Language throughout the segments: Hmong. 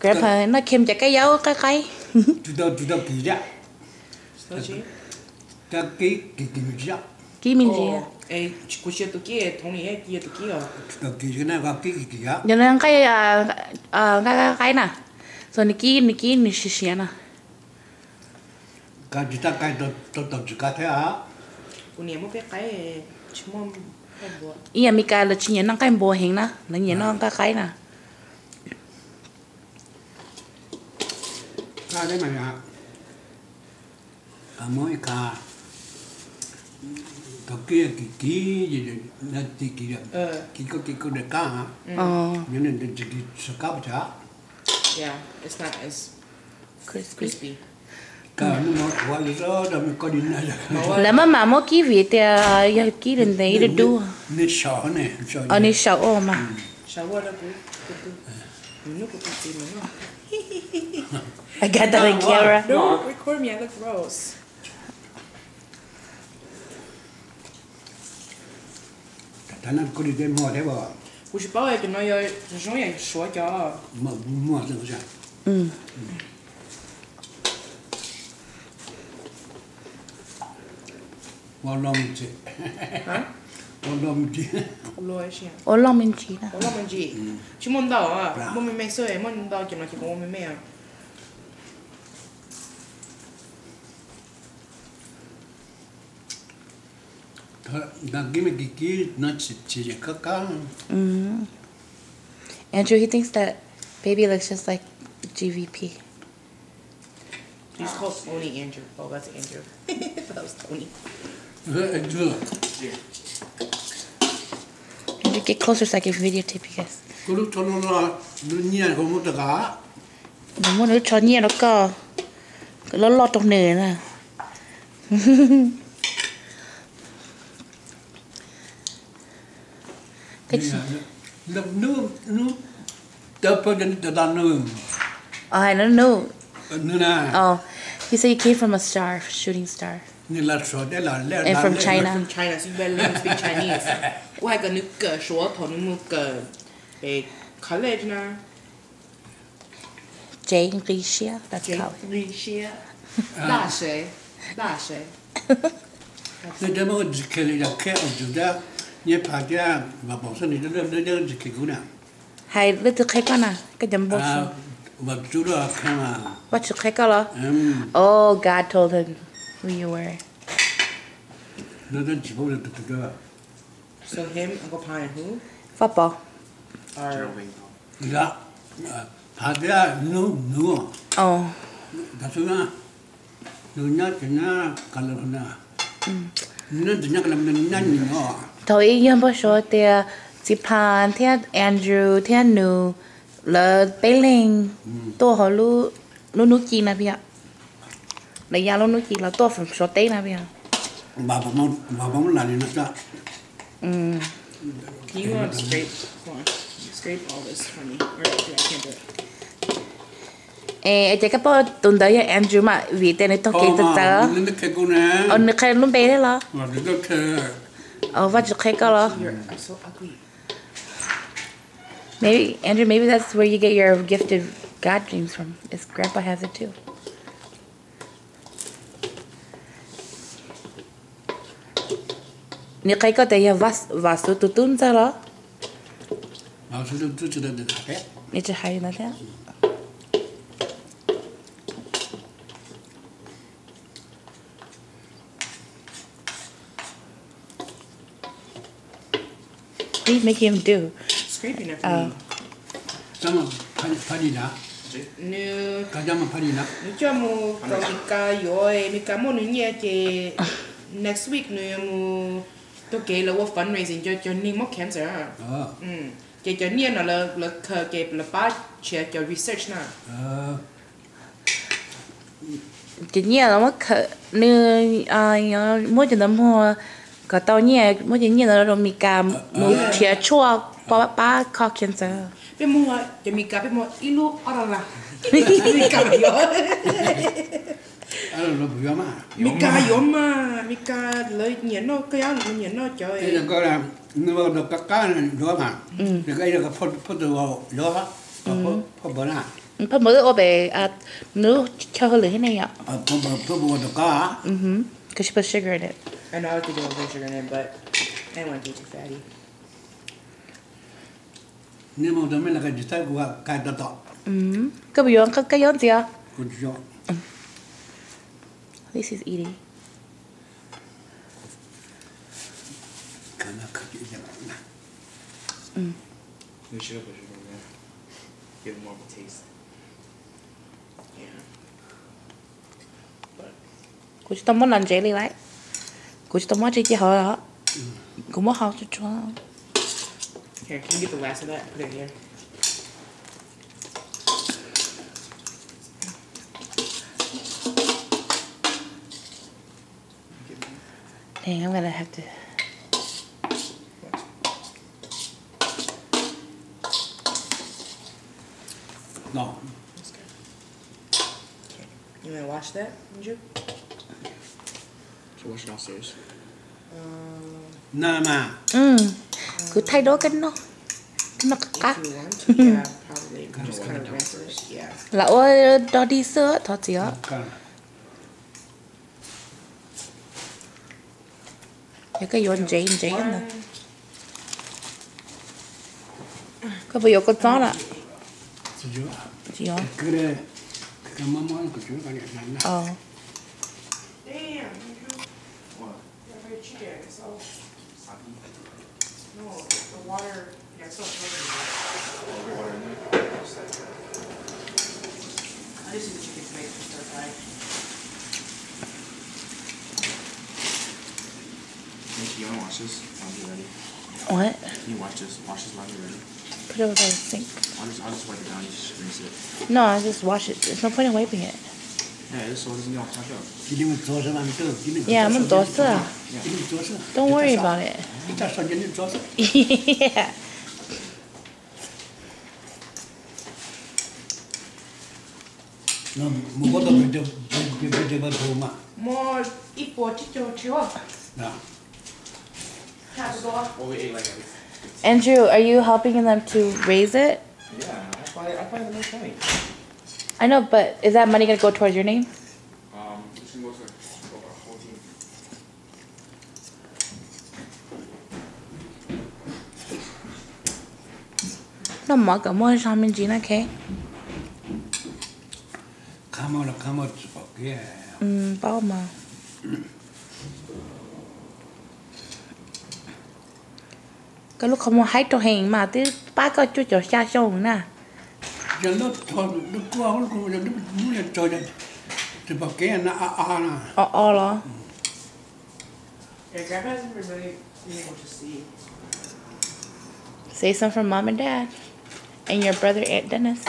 Grandpa, noj kem cov kab yaub qaib qaib. Kib me ntsis. Yog nws nqaij qaib qaib na. Txog nws kib, nws kib nws siav siav na. Ib yam Meskas lawv tsis nyiam noj nqaij npua heev na, lawv nyiam noj nqaij qaib na. Kab, kab, kab, kab. Lawv maj mam muab kib vim tias yog kib ntev ntev ib dub dub. Nws saum mas. I got that on camera. Kuv tsis paub cov no yog zoo yam suav cov. Ua loj me ntsis na. Tsis muaj ntau, muaj me me xwb, muaj ntau cov no ces kuv ua me me os. Andrew, he thinks that baby looks just like G V P. He's called Tony Andrew. Oh, that's Andrew. That was Tony. Andrew, get closer so I can videotape you guys. Nws muab nws lub tsho nyiaj rau koj, loj loj rau nws na. Hais no no. Oh, he said you came from a star, shooting star. And from China. From China, so you better learn to speak Chinese. Ua hais kom nws kawm suav thaum nws mus kawm college na. Tsev nqi siab, that's college. Nqi siab. Daj sev, daj sev. Nyob phav thiab Vam Pov xwb nws nyob ntsis khev kuv na. Hais leej twg qhia koj na, koj cov npau suav? Vajtswv qhia koj los? Oh, God told him who you were. So him, Uncle Pai, and who? Vaj Pov. Are Phav thiab nws, nws, oh, nws nyob tsev nyob California, nws nyob tsev nyob California, nws nyob nim no. Thaum ub yog npau suav tias txiv Phav thiab Andrew thiab nws, lawv peb leeg tuaj hauv lub hnub ci na, lawv ya lub hnub ci los tuaj Suav teb na. Can you, um, scrape, hold on. Scrape all this for me. Or do I can't do it? Es ces koj paub tus ntawd yog Andrew mas vim tias nws taug kev txawv txawv. Nws qhia lub npe thiab los? Vajtswv qhia koj los? Maybe, Andrew, maybe that's where you get your gifted God dreams from. His grandpa has it too. Nws qhia koj tias yog Vam Xuv tus tub ntxawg los? Nws tsis hais li ntawd thiab. Please make him do. Scraping it for me. Nws, nws coj mus rau Mes Kas yuav, Mes Kas muaj nws nyiaj ces next week nws yuav mus taug kev lawv ua fundraising rau cov neeg muaj cancer. Ces cov nyiaj no lawv khaws ces lawv pab tshiav cov research na. Cov nyiaj los muab khaws, nws muab cov ntawd muag kom tau nyiaj, muab cov nyiaj ntawd rau Mes Kas mus nrhiav tshuaj pab kho cancer. Peb muag cov Mes Kas peb muag ib lub ob dollar. Mes Kas yuav, Mes Kas yuav mas, Mes Kas lawv nyiam noj kab, lawv nyiam noj cov, nws qab qab yuav mas, phauj tus yuav, phauj npawg na. Phaj Npawg wb ua pem, nws lub chaw hauj lwm thiab ne yom. Because she put sugar in it. I know I was thinking of putting sugar in it, but I didn't want to be too fatty. Koj puas yuav koj yuav ntxiv os? This is eating. Give it more of a taste. Kuv tsis tau muab no ntsev li lawm. Kuv tsis tau muab tsev cia hauv los. Kuv muab hau tsuag tsuag. Here, can you get the last of that? Put it here. Dang, I'm gonna have to. No. That's good. You gonna wash that, Andrew? So wash it downstairs. Um, no, ma. Kuv thaij duab koj noj, koj noj qab qab. If you want to, yeah, probably. Just kind of rinse it, yeah. Lam ua dog dig xwb, thov txim os. Yog koj yuav ntsev ntsev ntag. Koj puas yuav kua txob na? Tsis yuav. Nikki, you wanna wash this? I'll be ready. What? Can you wash this? Wash this while you're ready. Put it over the sink. I'll just, I'll just wipe it down. You just rinse it. No, I just wash it. There's no point in wiping it. Yeah, this one, you know, wash it up. Yeah, I'm gonna toss it. Yeah. Don't worry about it. Yeah. Andrew, are you helping them to raise it? Yeah, I find, I find the most money. I know, but is that money gonna go towards your name? Um, it's gonna go to the whole team. Noj mov kom muaj zog me ntsis na, ok? Paub mas. Koj lub qhov muag haib rau heev mas twb pab koj cuaj caum xya xyoo na. O o los? Say some for mom and dad and your brother, Aunt Dennis.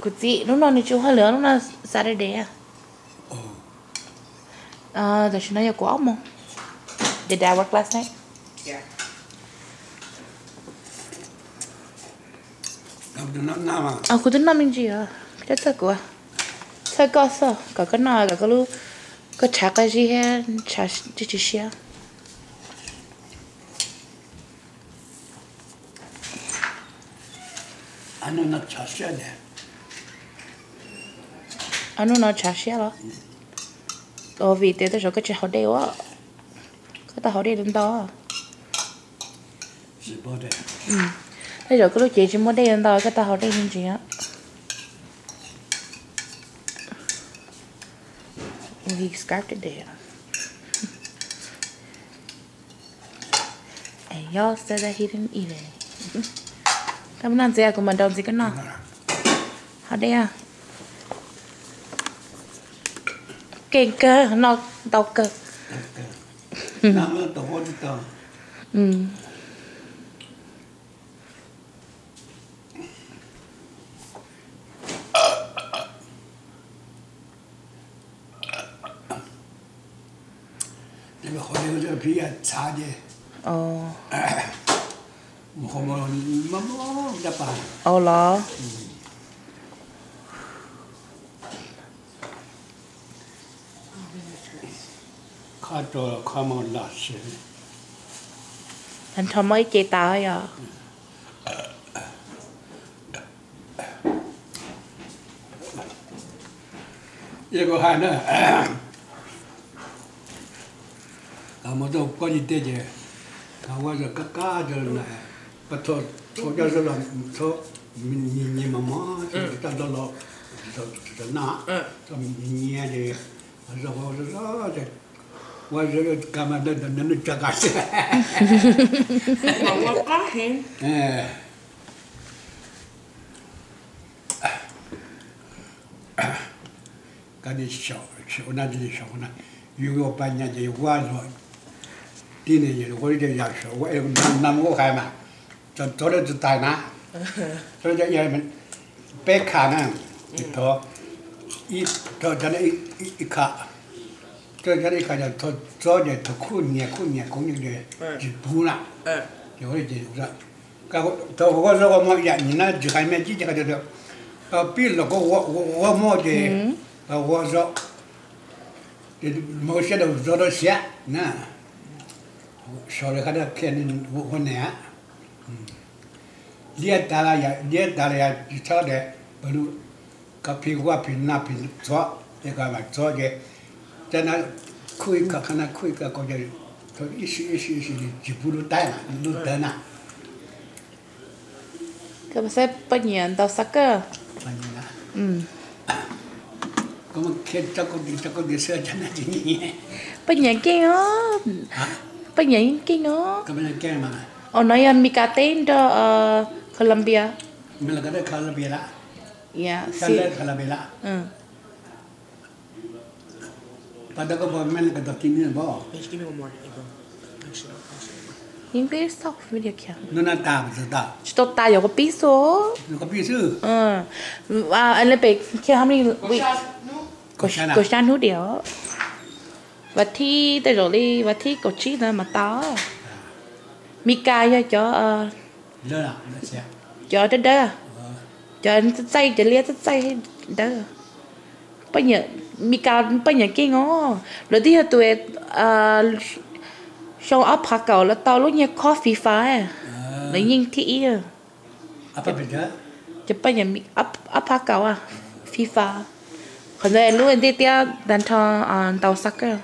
Kuv txiv, hnub no nws tsis ua hauj lwm, hnub no Saturday. Tam sim no yog kuv ob moos. Did dad work last night? Kuv twb noj me ntsis os, txhawj kuv, txhawj koj xwb, kom koj noj kom koj lub, koj tshav qab zib thiab tshav tsis siab. Ob hnub no tshav siab los? Vim tias tej zaum koj tsis haus dej ua, koj tau haus dej ntau. Tej zaum koj lub cev tsis muaj dej ntau, koj tau haus dej me ntsis. Koj noj ntxiv, kuv mam nrau ntxiv koj noj. Haus dej. Keej kawg, noj ntau kawg. Ua los? Kho rau kho mus los xwb. Tag nrho muab ib ce tas yog. Yog kuv hais na, mus rau pob yig tej ces ua kab kab rau na, pas tho tho coj zog los tho, nyias nyias mos mos, coj zog los, tsis tau noj, nyias nyias ces zog zog ces ua zog ka mas nws tsa ka xwb. Ka na, yus ua pa nyas ces yus ua luag tib ne, yus ua li yam saum ua nam ua hais mas, txog lawv tus tais na, peb kha na, txog ib kha, ib kha yog txog txob ces thaum khuj nyias khuj nyias khuj nyias ces tsis pub na, ces ua li ces thaum ua zog ua mov yam nyias na tsis hais me tib ces hais tias pib los koj ua mov ces ua zog ces mus siab rau zog rau siab na, sau li qhov no qhia ua ne, liab tas los yog liab tas los yog tsis txhob de, koj phim ua phim no phim txhob ces koj mam txhob ces cov no khuj ib kha, qhov no khuj ib kha, ib si ib si ib si tsis pub lub taib na, lub tawv na. Koj saib poj niam ntaus xab kawj. Poj niam keej os. Poj niam yeej keej os. Os no yog Mis Kas teb nrog Colombia. Tsis tau tas yog koj pib xwb. Olympic kiag how many weeks? Kaum xya hnub diam. Vas thib tej zaum li vas thib kaum tsib ntawd mas tau. Mis Kas yog cov, cov dawb dawb, cov txaij txaij, cov liab txaij txaij dawb. Mis Kas poj niam keej os, lawv twb yog tus xyoo ob phav kaum lawv tau lub nyiag khob FIFA, lawv yeej thib ib. Ces poj niam ob phav kaum FIFA, qhov ntawd lub ntiaj teb tag nrho ntaus soccer.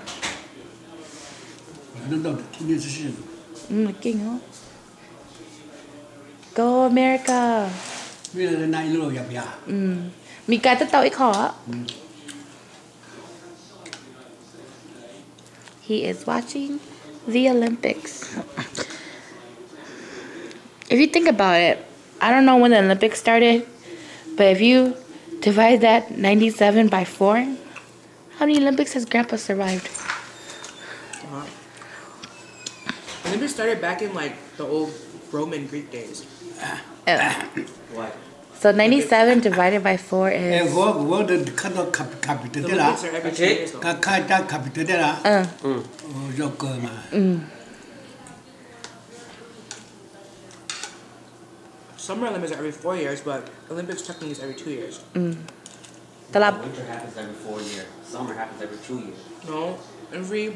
Keej os. Go America. Mis Kas twb tau ib qho. He is watching the Olympics. If you think about it, I don't know when the Olympics started, but if you divide that ninety-seven by four, how many Olympics has Grandpa survived? Olympics started back in like the old Roman Greek days. Oh. What? So ninety-seven divided by four is. World Cup, Olympics are every two years though. Ka khaj cab khav pis twg thiab lawm? Zoo kawg mas. Summer Olympics are every four years, but Olympics technically is every two years. Winter happens every four years. Summer happens every two years. No, every